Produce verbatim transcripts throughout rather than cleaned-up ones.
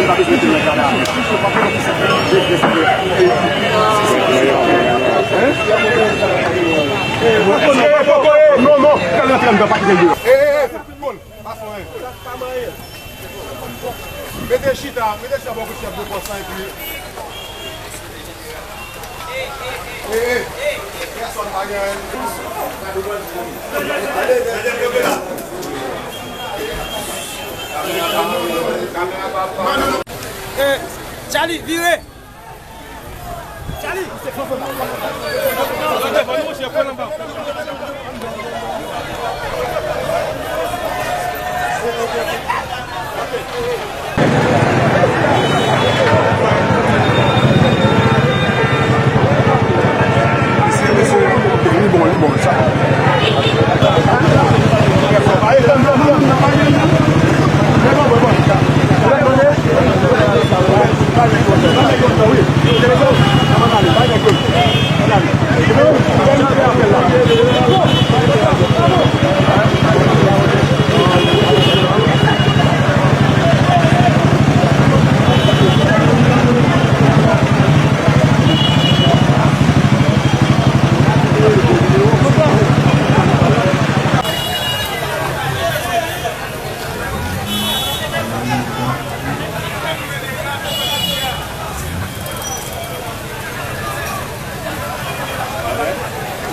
Non, non, kal nan tren nan, pa kite l deyò. Mete chita, mete chita bò kote chèf de pòs la epi. Pèsòn pa gen anyen. Charlie, vire!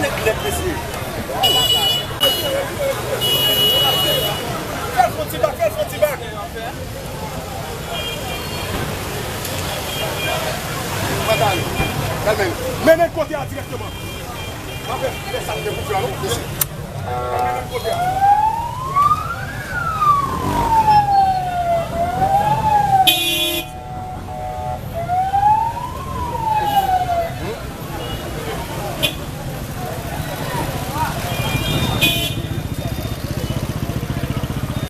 Nèg lèd mesye. Fè l fon ti bak, fè l fon ti bak. Mwen ta ale. Kalme l. Mennen l kote a dirèkteman. Mwen fè, fè sa m gen pou fè a non, mesye. Mennen l kote a.